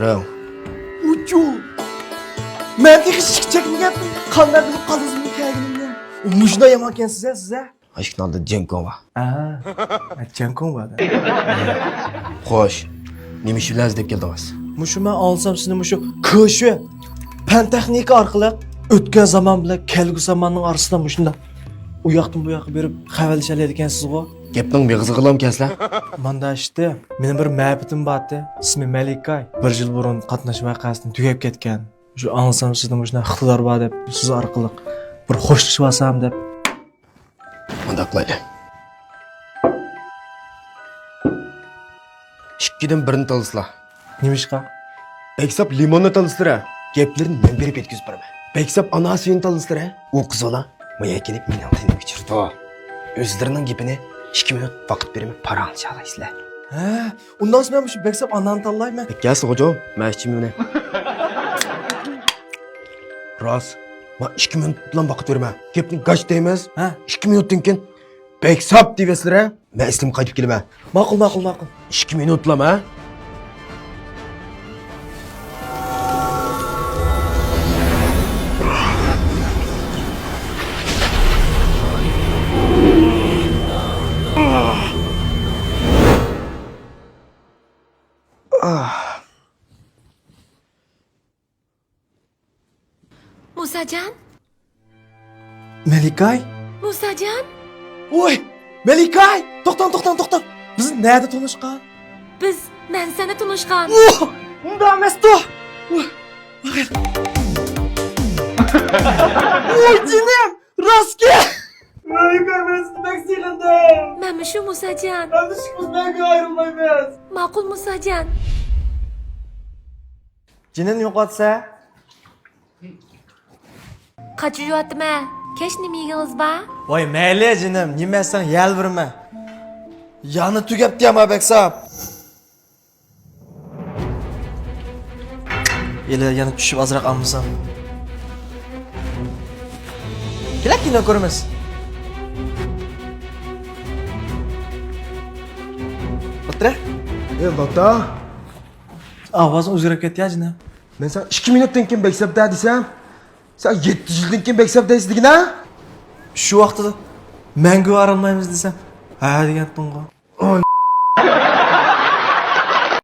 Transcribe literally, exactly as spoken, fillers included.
رەڭ. ئۇچۇ. مەن تېخى ئىشىك چەكمىگەن. قانداق بىلىپ قالدىڭىز مېنىڭ كەلگىنىمنى؟ مۇشۇنداق يامانكەنسىز ھە سىز ھە؟ ئىشىكنىڭ ئالدىدا جيەنكۇڭ بار. ئاھا. جيەنكۇڭ بار. خوش. نېمە ئىش بىلەن ئىزدەپ كەلدىڭىز؟ مۇشۇ مەن ئاڭلىسام سىزنى مۇشۇ كېشۈ پەن تېخنىكا ئارقىلىق ئۆتكەن زامان بىلەن كەلگۈسى زاماننىڭ ئارىسىدا مۇشۇنداق ئۇ ياقتىن بۇ ياققا بېرىپ خەۋەرلىشەلەيدىكەنسىزغۇ؟ گەپنىڭ مېغىزىغىلا كەلسە. مانداق ئىشتە مېنىڭ بىر مەرىپىتىم بارتى. ئىسمى مەلىكاي. بىر يىل بۇرۇن قاتناش ۋەقەسىدىن تۈگەپ كەتكەن. شۇ ئاڭلىسام سىزدە مۇشۇنداق ئىقتىدار بار دەپ سىز ئارقىلىق بىر خوشلىشىۋالسام دەپ. مۇنداق قىلايلى. ئىككىدىن بىرنى تاللىسىلا. نېمىشقا؟ بەكساپ لىموننى تاللىسىلىرە. گەپلىرىنى مەن بېرىپ يەتكۈزۈپ بېرىمەن. بەكساپ ئاناناسنى تاللىسىلىرە. ئۇ قىز بالا مايا كېلىپ مېنىڭ تېنىمگە چۈشۈپتۇ. ئۆزلىرىنىڭ گېپىنى ئىككى مىنۇت ۋاقىت بېرىمەن پاراڭلىشالايسىلەر. ھە، ئۇنداقسا مەن مۇشۇ بەكساپ ئاناننى تاللايمەن. كەلسە غوجام، مەن ئىچىمەن ئۇنى. راست. ماڭا ئىككى مىنۇتلا ۋاقىت بېرىمەن. گەپنى گاچ دەيمىز. ھە؟ ئىككى مىنۇتتىن كېيىن بەكساپ دېيىۋەرسىلەر، ھە؟ مەن ئەسلىمگە قايتىپ كېلىمەن. ماقۇل، ماقۇل، ماقۇل. ئىككى مىنۇتلا، ھە؟ مۇساجان؟ مەلىكاي؟ مۇساجان؟ ۋوي! مەلىكاي! توختاڭ، توختاڭ، توختاڭ! بىز نەدە تونۇشقان؟ بىز مەنسەندە تونۇشقان. ۋوھ! ئۇنداق ئەمەستۇ! ۋوي! ۋوي جېنىم! راستكەن! مەلىكاي، مەن سىزنى بەك سېغىندىم! مەنمۇ شۇ مۇساجان. ئەمدى ئىككىمىز مەڭگۈ ئايرىلمايمىز! ماقۇل مۇساجان. جېنىم نېمە قىلىۋاتىسەن؟ قاچا يۇيۇۋاتىمەن. كەچ نېمە يېگىڭىز بار؟ ۋاي مەيلى جېنىم، نېمە يېسەڭ يەۋېرىمەن. يەنە تۈگەپتۇ يا ما بەكساپ. ھېلى يەنە چۈشۈپ ئازراق ئالمىسام. كېلە كىنو كۆرىمىز. ئولتۇرە. ئەي لاتا. ئاۋازىڭ ئۆزگىرىپ كەتتى يا جېنىم. مەن ساڭا ئىككى مىنۇتتىن كېيىن بەكساپ دە دېسەم، سەن يەتتە يىلدىن كېيىن بەكساپ دەيسىز دېگىنە؟ شۇ ۋاقتىدا مەڭگۈ ئايرىلمايمىز دېسەم، ھە دېگەنتىڭغۇ.